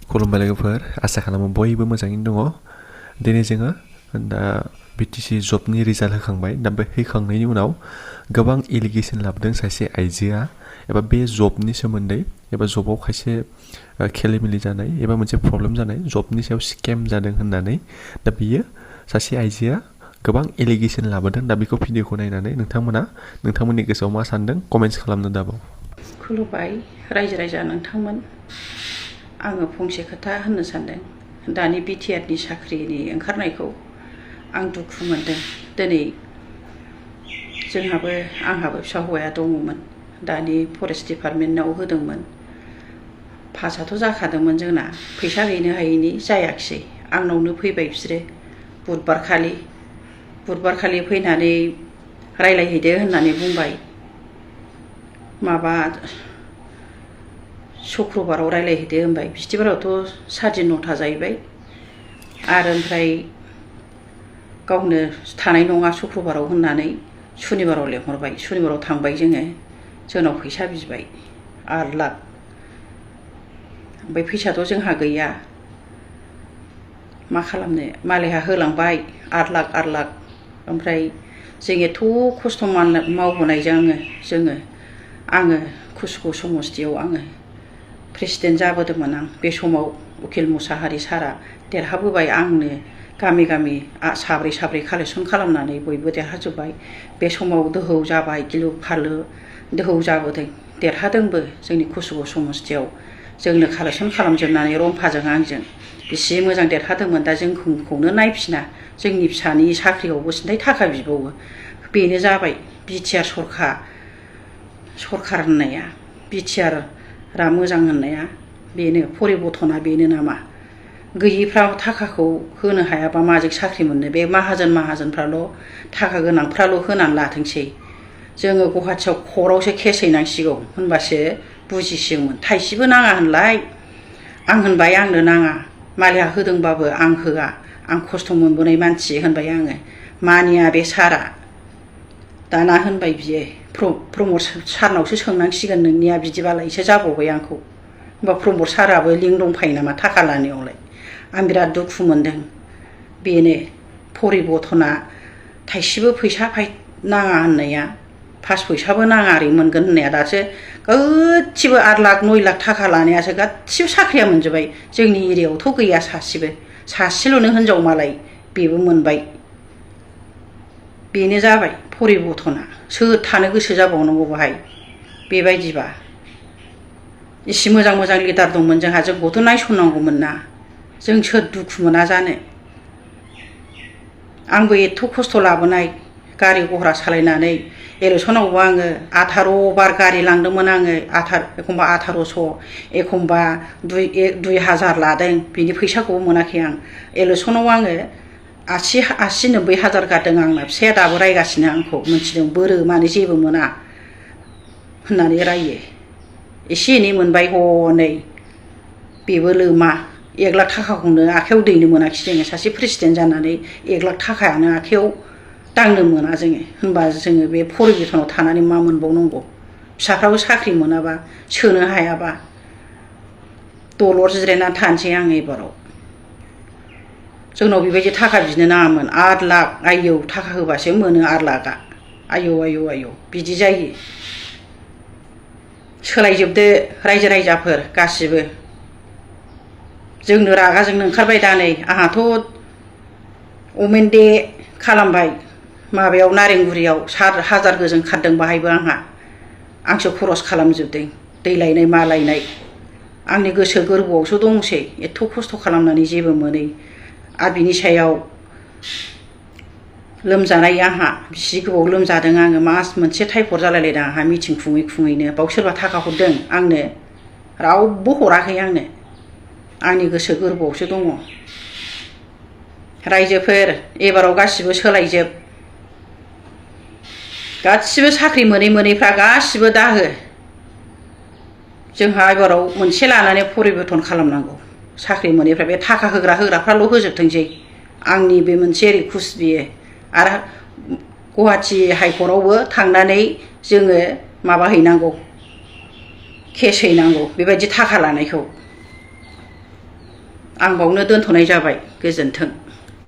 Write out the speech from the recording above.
खुलुमबाय लोगोफोर आसा खालामो बयबो मोजाङैनो दङ दिनै जोङो दा बिटिसि जबनि रिजाल्ट होखांबाय दा बे होखांनायनि उनाव गोबां एलिगेसन लाबोदों सासे आइजोआ एबा बे जबनि सोमोन्दै एबा जबाव खायसे खेलिमेलि जानाय एबा मोनसे प्रब्लेम जानाय जबनि सायाव स्केम जादों होननानै दा बियो सासे आइजोआ गोबां एलिगेसन लाबोदों दा बेखौ भिडिअखौ नायनानै नोंथांमोना नोंथांमोननि गोसोआव मा सानदों कमेन्ट्स खालामनो दाबाव खुलुमबाय रायजो राजा नोंथांमोन आङो फंसे खोथा होननो सानदों दानि बिटिआरनि साख्रिनि ओंखारनायखौ आं दुखु मोनदों दिनै आंहाबो फिसा हौवाया दङमोन दानि फरेस्ट डिपार्टमेन्टआव होदोंमोन पासआथ' जाखादोंमोन जोंना फैसा हैनो हायैनि जायाखिसै आंनावनो फैबाय बिसोरो बुधबारखालि फैनानै रायलायहैदो होननानै बुंबाय शुक्रबाराव रायलायहैदो होनबाय बिस्थिबारावथ' 9:30 जाहैबाय आरो ओमफ्राय गावनो थानाय नङा शुक्रबाराव होननानै सुनिबाराव लेंहरबाय सुनिबाराव थांबाय जोंनाव फैसा बिबाय 8 लाख ओमफ्राय फैसाथ' जोंहा गैया मा खालामनो मालायहा होलांबाय 8 लाख ओमफ्राय जों एथ' खस्थ' मावबोनायजों आङो कुसुगाव समस्तियाव आङो प्रेसिडेन्ट जाबोदोंमोन आं बे समाव उकिल मुसाहारि सारा देरहाबोबाय आंनो गामि साब्रै कालेक्सन खालामनानै बयबो देरहाजोब्बाय बे समाव दोहौ जाबाय गिलु फालु दोहौ जाबोदों देरहादोंबो जोंनि कुसुगाव समस्तियाव जोंनो कालेक्सन खालामजोबनानै रम्फाजों आंजों बेसे मोजां देरहादोंमोन दा जोंखौनो नायफिना जोंनि फिसानि साख्रियावबो सिन्थाय थाखा बिबावो बेनो जाबाय बिटिआर सरखार होननाया बिटिआरआ मोजां होननाया बेनो परिबर्तना बेनो नामा गैयिफ्रा थाखाखौ होनो हायाबा माजों साख्रि मोननो बे माहाजोनफ्राल' थाखा गोनांफ्राल' होनानै लाथोंसै जोङो गुवाहाटियाव कर्टआवसो केस हैनांसिगौ होनबासो बुजिसिगौमोन थाइसेबो नाङा होनलाय आं होनबाय आंनो नाङा मालिहा होदोंबाबो आं होआ आं खस्थ' मोनबोनाय मानसि होनबाय आङो मानिया बे सारा दाना होनबाय बियो प्रमद सारनावसो सोंनांसिगोन नोंनिया बिदिबालायसो जाबावबाय आंखौ होमबा प्रमद साराबो लिंक दंफायो नामा थाखा लानायावलाय आं बिराद दुखु मोनदों बेनो परिबर्तना थाइसेबो फैसा नाङा होननाया 5 फैसाबो नाङा ओरै मोनगोन होननाया दासो गासिबो 8 लाख 9 लाख थाखा लानायासो गासिबो साख्रिया मोनजोब्बाय जोंनि एरियायावथ' गैया सासेल'नो हिनजाव मालाय बेबो मोनबाय बेनो जाबाय परिबर्तना सोर थानो गोसो जाबावनांगौ बाहाय बेबायदिबा इसे मोजां लिडार दंमोन जोंहा जोंखौथ' नायसननांगौमोन ना जों सोर दुखु मोना जानो आंबो एथ' खस्थ' लाबोनाय गारि गह्रा सालायनानै इलेक्सनावबो आङो 18 बार गारि लांदोंमोन आङो एखमबा 1800 एखमबा 2000 लादों बिनि फैसाखौबो मोनाखै आं इलेक्सनाव आङो 80-90 हाजार गारदों आंना फिसाया दाबो रायगासिनो आंखौ मिथिदों बोरो मानो जेबो मोना होननानै रायो एसे एनै मोनबाय हनै बेबो लोमा 1 लाख थाखाखौनो आखायाव दैनो मोनाखिसै जोङो सासे प्रेसिडेन्ट जानानै 1 लाख थाखायानो आखायाव दांनो मोना जोङो होनबा जोङो बे परिबर्तनाव थानानै मा मोनबावनांगौ फिसाफ्राबो साख्रि मोनाबा सोनो हायाबा दलर जिरायनानै थानोसै आं एबाराव जोंनाव बेबायदि थाखा बिनो नाङामोन 8 लाख आयौ थाखा होबासो मोनो 8 लाखआ आयौ बिदि जायो सोलायजोबदो रायजो राजाफोर गासिबो जोंनो रागा जोंनो ओंखारबाय दा नै आंहाथ' अमेन डे खालामबाय माबायाव नारेंगुरियाव 7,000 गोजों खारदों बाहायबो आंसो खरस खालामजोबदों दै लायनाय मा लायनाय आंनि गोसो गोरबोआवसो दंसै एथ' खस्थ' खालामनानै जेबो मोनै आरो बिनि सायाव लोमजानाय आंहा बिसि गोबाव लोमजादों आङो मास मोनसे टाइफड जालायलायदों आंहा मिटिं खुङै बाव सोरबा थाखा हरदों आंनो रावबो हराखै आंनो आंनि गोसो गोरबोआवसो दङ रायजोफोर एबाराव गासिबो सोलायजोब गासिबो साख्रि मोनैफ्रा गासिबो दाहो जोंहा एबाराव मोनसे लानानै परिबर्तन खालामनांगौ साख्रि मोनैफ्रा बे थाखा होग्राफ्राल' होजोबथोंसै आंनि बे मोनसे रिकुवेस्ट बियो आरो गुवाहाटि हाइकर्टआवबो थांनानै जोङो माबा हैनांगौ केस हैनांगौ बेबायदि थाखा लानायखौ आं बावनो दोनथ'नाय जाबाय गोजोन्थों।